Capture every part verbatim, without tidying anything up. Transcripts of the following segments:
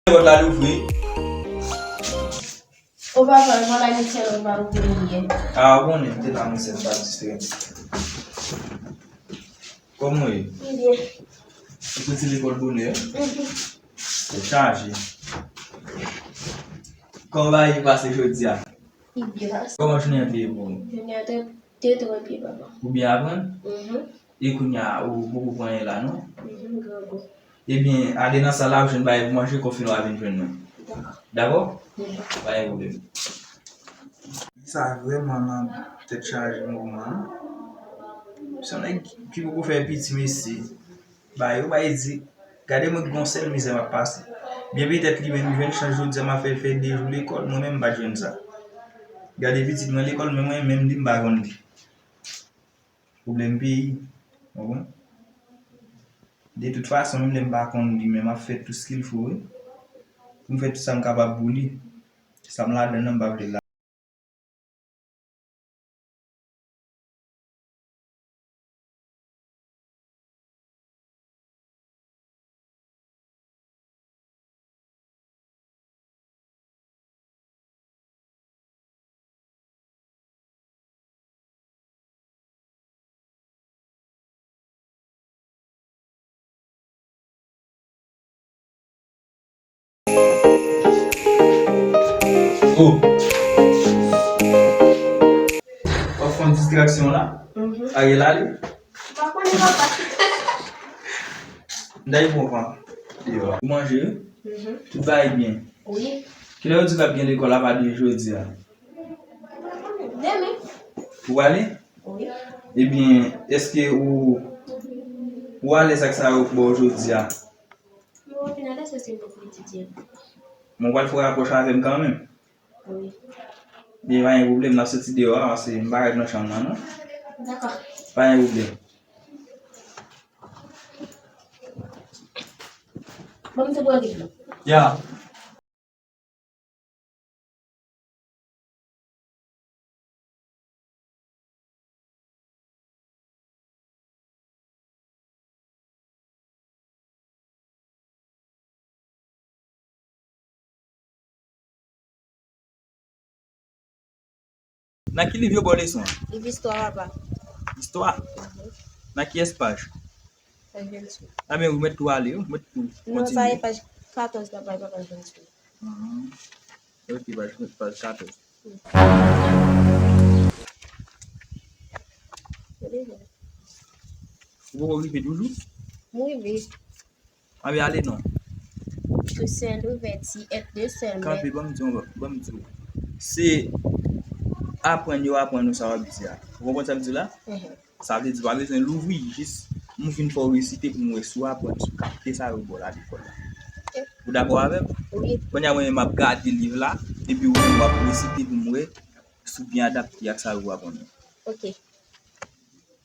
Pòt la louvri. O papa, m pa la Michel, m pa ouvri yè. A, ou konnen, m te la, m se m pa distrè. Kòman w ye? M byen. Ou soti lekòl bonè? Mhm. Ou chaje. Kòman bagay yo pase jodi a? Li byen pase. Kòman jounen an te ye pou ou? Jounen an te, te trè byen, papa. Ou byen aprann? Mhm. E kounye a, ou poko pran anyen la, non? Mhm, grangou. Ebyen, ale nan sal la, ou jwenn bagay pou manje, konfime w a vin jwenn mwen. Dakò. Dakò? Mhm. Pa gen pwoblèm. Sa vrèman nan tèt chaje moman an. Se yon nèg ki poko fè piti, mesye. Ba yo, ba yo di, gade mwen ki gon sèl mizè m ap pase. Byen petèt li menm li jwenn chans jodi a, m ap fè l fè de jou lekòl, mwen menm m pa t jwenn sa. Gade pitit mwen lekòl, men mwen menm li m pa konn li. Pwoblèm peyi. Ou konprann? De tout fason, menm lè m pa konn li, men m ap fè tout ce qu'il faut, wi. Pou m fè tout sa m kapab pou li. Sa m ladan nan, m pa vle l la. Oh. W ap fè yon distraksyon la? Mhm. Ariel ale? M pa konnen papa. M ta pran deyò a. Ou manje, wi? Mhm. Tout bagay byen? Wi. Kilè yo di w ap gen lekòl apa de jodi a? Demen. Ou prale? Wi. Ebyen, èske ou, ou alèz ak sa yo ba w jodi a? Mwen vin alèz paske m poko etidye. Mwen pral fè rapwoch avè m kanmenm. Wi. Ebyen, pa gen pwoblèm, n ap soti deyò a, paske m pa rete nan chanm nan, non. Dakò. Pa gen pwoblèm. Bon, m te pran dlo. Ya. Nan ki liv yo ba w leson an? Liv istwa, papa. Istwa? Mhm. Nan kiyès paj? Paj venntuit. A men, ou mèt tou ale, ou mèt tou kontinye. Non, sa e paj katòz, papa, e pa paj venntuit. Mhm. Ok, paj, paj katòz. Ou poko rive toujou? M rive. Anben ale non. Toussaint Louverture est le seul maître. Kanpe, ban m di w, ban m di w. Se aprann yo aprann ou sa w ap di a. Ou konprann sa m di w la? Mhm. Sa vle di, pa bezwen louvri, jis m vin fè w resite pou m wè si w aprann, si w kapte sa yo ba w la lekòl la. Ok. Ou dakò avè m? Wi. Kounye a, mwen menm, m ap gade liv la, epi ou menm, w ap resite pou m wè si w byen adapte ak sa yo aprann ou. Ok.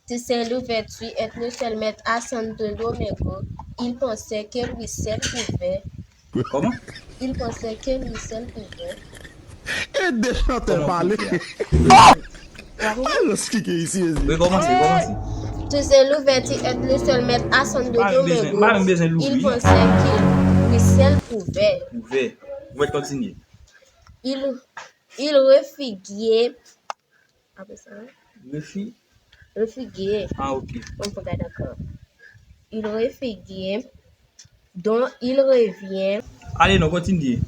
Toussaint Louverture est le seul maître à Santo Domingo. Il pensait que le ruisseau couvait. Kòman? Il pensait que le ruisseau couvait. E de chantè pale. Kòman w konprann? Alò, kike isi, ezi. Rekòmanse, rekòmanse. Toussaint Louverture est le seul maître à Santo Domingo. M pa menm bezwen louvri. Il pensait que le ruisseau couvait. Couvait. Ou mèt kontinye. Il, il refuguait. Apre sa, refi-, refuguait. Ah, ok. Bon, pou gade ankò. Il refuguait, dont il revient. Ale non, kontinye.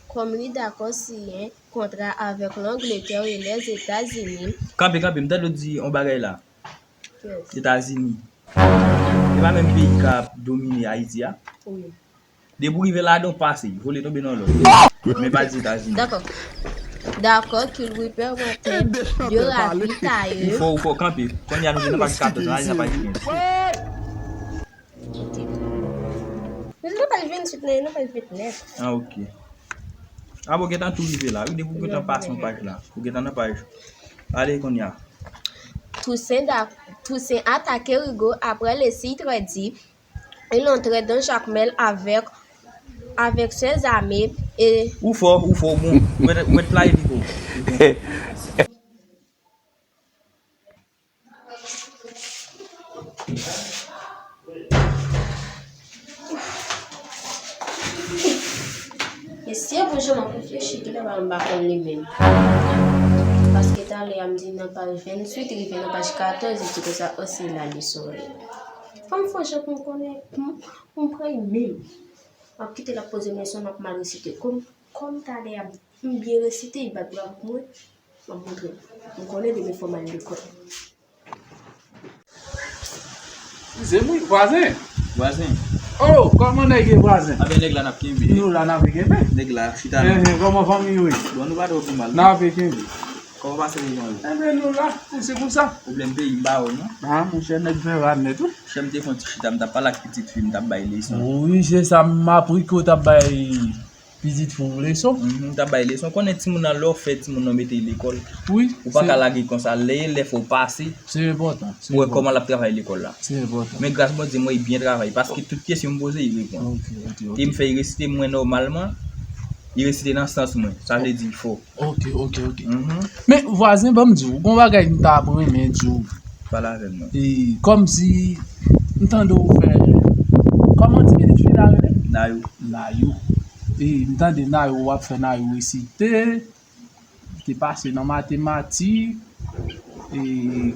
Comme il d'accord signer contrat avec l'Angleterre et les États-Unis. Kanpe, kanpe, m tande w di yon bagay la. Kiyès? Etazini. Se pa menm peyi k ap domine Ayiti a? Wi. Depi w rive ladan, w pase, vole tonbe nan lòd. Men pa di Etazini. D'accord. D'accord qu'il lui permettait de ravitailler. Ou fò, ou fò kanpe. Kounye a nou nan paj katòz, nou ale nan paj kenz. Kite. Nou nan paj venntuit, nou nan paj ventnèf. Ah, ok. Ah, bon, gentan tou rive la, wi, depi w gentan pase yon paj la. Ou gentan nan paj. Ale, kounye a. Toussaint da-, Toussaint attaque Rigaud après le site dit. Il entre dans Jacmel avec, avec ses armées et... Ou fò, ou fò, bon. Ou mèt, ou mèt fly pi fò. Si e pou jan m ap reflechi, kilè pa m pa konn li menm. Paske talè a m di nan paj venntuit rive nan paj katòz, li di konsa, o, se la leson an ye. Fò m fè yon jan pou m konnen, pou m, pou m pran li menm. M ap kite l ap poze m leson, m ap mal resite. Kòm, kòm talè a m byen resite, li bat bravo pou mwen, m ap montre l. M konnen demen fò m al lekòl. Se mwen, vwazen. Vwazen. Oh, kòman nèg ye vwazen? Anben nèg la n ap kenbe. Nou la n ap kenbe. Nèg la chita la. Enhen, kòman fanmi yo ye? Bon, nou pa twò pi mal. N ap kenbe. Kòman pase pou mwen? Enben nou la, pou se pou sa. Pwoblèm peyi m ba w non. Ah, monchè, nèg fè rad nèt wi. Chè m te fè yon ti chita, m t ap pale ak pitit fi m, m t ap bay leson. Wi, se sa m apri ke w t ap bay pitit fi w leson. Mhm, m t ap bay leson. Konnen timoun nan, lè w fè timoun nan mete l lekòl, Wi. ou pa ka lage l konsa. Lè e lè fò w pase Se enpòtan. Se pou wè kòman enpòtan. L ap travay lekòl la. Se enpòtan. Men gras Bondye, mwen, li byen travay. Paske tout kesyon m poze, li reponn. Ok, ok, ok. E m fè l resite mwen nòmalman. Li resite nan sans mwen. Sa vle di l fò. Ok, ok, ok. Mhm. Men vwazen, ban m di w, gon bagay m ta renmen di w. Pale avè m non. E, kòmsi m tande w fè. Kòman ti pitit fi la rele? Nayou. Nayou. E, m tande Nayou w ap fè Nayou resite. Te pase nan matematik. E,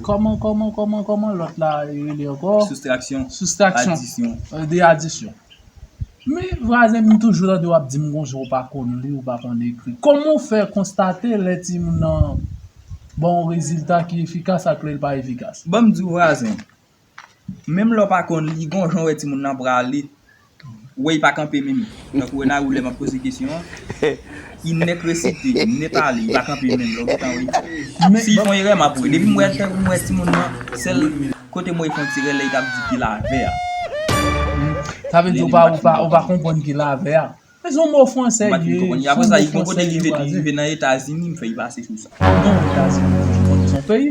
kòman, kòman, kòman, kòman lòt la rele ankò? Soustraksyon. Soustraksyon. Adisyon. E, de adisyon. Men vwazen, m toujou tande w ap di m konsa ou pa konn li, ou pa konn ekri. Kòman w fè konstate lè timoun nan ba w rezilta ki efikas ak lè l pa efikas? Ban m di w vwazen. Menm lè w pa konn li, gon jan w wè timoun nan prale. Ou wè li pa kanpe menm. Tankou Renarou lè m ap poze kesyon an. Li nèk resite, nèt ale, li pa kanpe menm. Lè w gentan wè li. Si li fè yon erè, m ap wè. Depi m wè, depi m wè timoun nan, sèl kote m wè li fè yon ti erè lè li t ap di ki lavè a. Sa vle di ou pa, ou pa, ou pa konprann ki lavè a. Men se yon mo fransè M pa t fin ye, konprann. se Apre yon sa, mo li gon kote fransè li ye rive, li vwazen. Rive nan Etazini, m fè li pase sou sa. Non, Etazini, se yon peyi.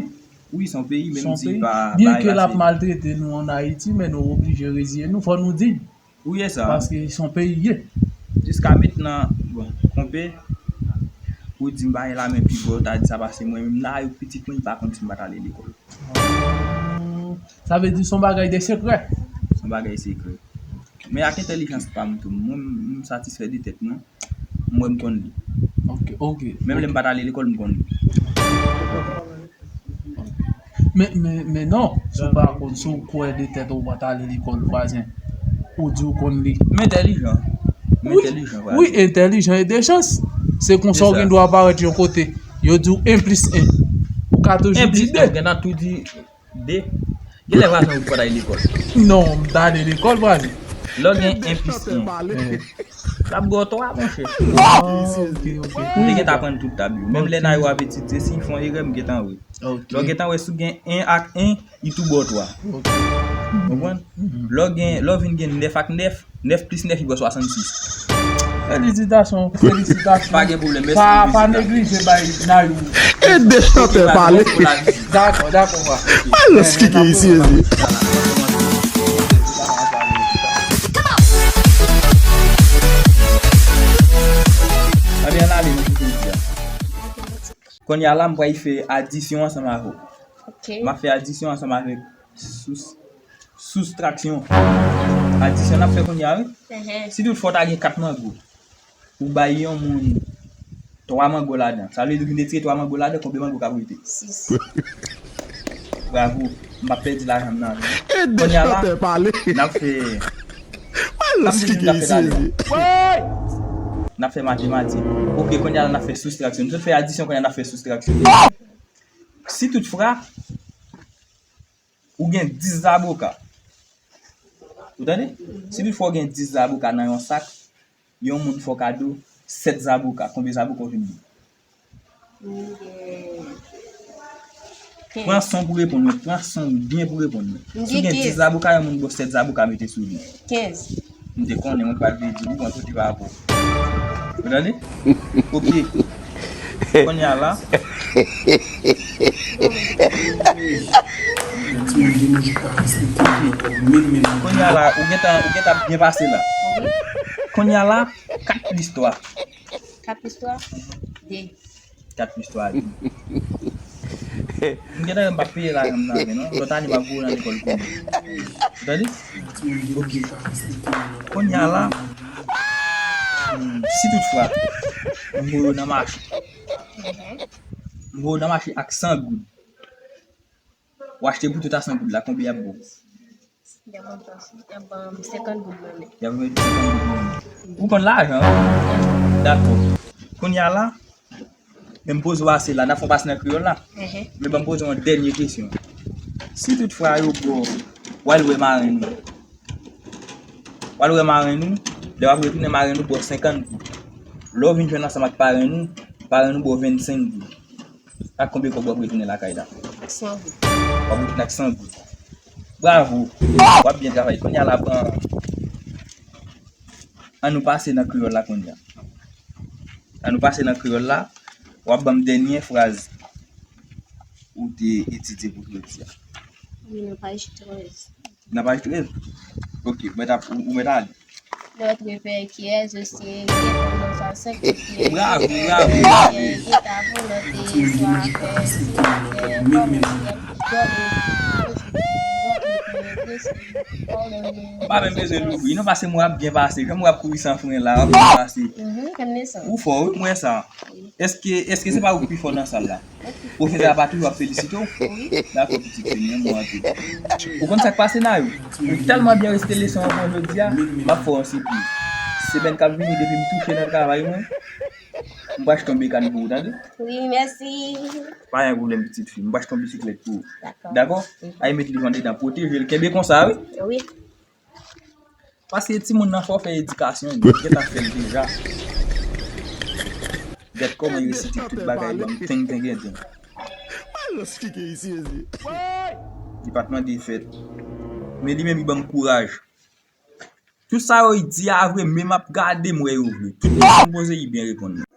Wi, se yon peyi, men Se m yon di peyi. pa Byen bay ke l ap ase. Maltrete nou ann Ayiti, men nou oblije reziye nou, fò nou di. Ou ye sa. Paske se yon peyi ye. Jiska mentnan, bon, konpe, ou di m pa gen lamen pi gwo, ta di sa pase mwen menm. Nayou pitit mwen, li pa konn si m pa t ale lekòl. Sa vle di se yon bagay de sekrè. Se yon bagay sekrè. Men ak entèlijans pa m tou, mwen, m satisfè de tèt mwen. Mwen, m konn li. Ok, ok. Menm lè m pa t ale lekòl, m konn li. Men, men, men non, si w pa konn, si w kwè de tèt ou pa t ale lekòl, vwazen, ou di w konn li. M entèlijan. M entèlijan, vwazen. Wi, entèlijan e de chans. Se konsa w gen dwa parèt yon kote. Yo di w en plis en. Ou ka toujou di de. En plis en, ou gentan tou di de. Genlè vwazen ou pa t ale lekòl. Non, m t ale lekòl, vwazen. Lè w gen en plis en, l ap ba w twa, monchè. Ah, ok, ok. M te gentan aprann tout tab yo. Menm lè Nayou ap etidye, si l fè yon erè, m gentan wè. Lè w gentan wè si w gen en ak en, li tou ba w twa. Konprann? Lè w gen, lè w vin gen nèf ak nèf, nèf plis nèf, li ba w swasannsis. Felisitasyon, felisitasyon. Pa gen pwoblèm, mèsi Pa, pou pa vizit la. Neglije bay Nayou. E de chantè pale. Dakò, dakò, wa. Alòs ki ki isi ezi. Ann ale, nou kite isi a. Kounye a la, m pral fè adisyon ansanm avè w. Ok. M ap fè adisyon ansanm avèk sous, soustraksyon. Adisyon n ap fè kounye a, wi. Enhen. Si toutfwa w ta gen kat mango, ou bay yon moun twa mango ladan, sa vle di ou vin retire twa mango ladan, konbyen mango k ap rete? Sis. Bravo. M p ap pèdi lajan m nan. E de chantè pale. N ap fè, Alòs ki ki isi ezi. N ap fè matematik. Ok, kounye a la n ap fè soustraksyon. Nou sot fè adisyon, kounye a n ap fè soustraksyon. Si toutfwa ou gen dis zaboka, ou tande? Si toutfwa ou gen dis zaboka nan yon sak, yon moun fè w kado sèt zaboka. Konbyen zaboka w vin gen? M gen Pran san w pou reponn mwen. Pran san w byen pou reponn mwen. Si w gen dis zaboka, yon moun ba w sèt zaboka mete sou li. Kenz. M te konnen mwen pral vin di w, ou pran tout li pa rapò. Ou tande? Ok. Kounye a la. Kounye a la, ou gentan, ou gentan byen pase la. Kounye a la, kat plis twa. Kat plis twa? De. Kat plis twa a de. M gentan wè m p ap peye lajan m nan men non. Lòt ane m ap voye w nan lekòl kounye a. Ou tande? Ok. Kounye a la, Si toutfwa m voye w nan mache, m voye w nan mache ak san goud, w achte bouton a san goud la, konbyen y ap ba w? Y ap ban m senkant goud mwen menm. Y ap ban w senkant goud mwen menm. Ou konn lajan, wi. Dakò. Kounye a la, men m poze w ase la, n ap fè yon pase nan kreyòl la. Men ban m poze w yon dènye kesyon. Si toutfwa yo ba w, w al wè marenn ou. W al wè marenn ou, lè w ap retounen marenn ou ba w senkant goud. Lè w vin jwenn ansanm ak parenn ou, parenn ou ba w vennsenk goud. Ak konbyen kòb w ap retounen lakay la? San goud. W ap retounen ak san goud. Bravo! W ap byen travay. Kounye a la, pran. An nou pase nan kreyòl la kounye a. An nou pase nan kreyòl la. W ap ban m dènye fraz ou te etidye pou jodi a. Wi, nan paj trèz. Nan paj trèz? Ok, ou mèt ap, ou, ou mèt ale. Notre Père qui es aux cieux, que ton nom soit sanctifié. Bravo, bravo, bravo. Que ta volonté soit faite sur terre comme au ciel. Donne-nous aujourd'hui notre pain quotidien. Pardonne-nous. Ou pa menm bezwen louvri non, paske mwen ap byen pase. Jan mwen ap kouri san fren la, w ap byen pase. Mhm, kòm nesan. Ou fò, wi, mwen sa. Èske, èske se pa ou ki pi fò nan sal la? Pwofesè a pa toujou ap felisite w? Wi. Dakò, pitit fi m, renmen w anpil. Ou konn sa k pase, Nayou? Ou tèlman byen resite leson an pou jodi a, m ap fè w yon sipriz. Semèn k ap vini, depi m touche nan travay mwen, m pral achte yon bekàn pou ou, tande? Wi, mèsi. Pa gen pwoblèm, pitit fi m. M pral achte yon bisiklèt pou ou. Dakò. Dakò? Mhm. Ay met liv andedan, pwoteje l. Kenbe konsa, wi. Wi. Paske timoun nan fò fè edikasyon, li gentan fè l deja. Gad kòman yo site tout bagay ban m, teng, teng, teng, teng. Depatman de fèt. Men li menm, li ban m kouraj. Tout sa yo di a vre, men m ap gade, m wè yo vre. Tout kesyon m poze, li byen reponn mwen.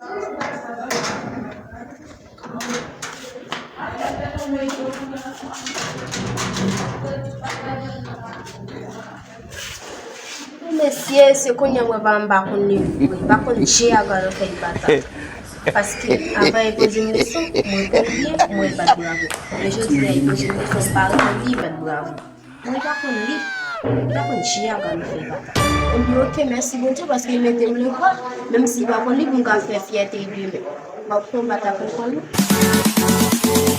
Mesye, se kounye a mwen pa, m pa konn li vre. M pa konn je a galon fèy bata. Paske avan e poze m leson, mwen konn li, mwen bat bravo. Men jodi a e poze m leson, m pa reponn li, bat bravo. Mwen pa konn li. Mwen pa konn je a galon fèy bata. Ebyen, oke, mèsi Bondye paske li mete m lekòl, menm si m pa konn li, pou m ka fè fyète demen. M ap konbat ak lekòl, wi.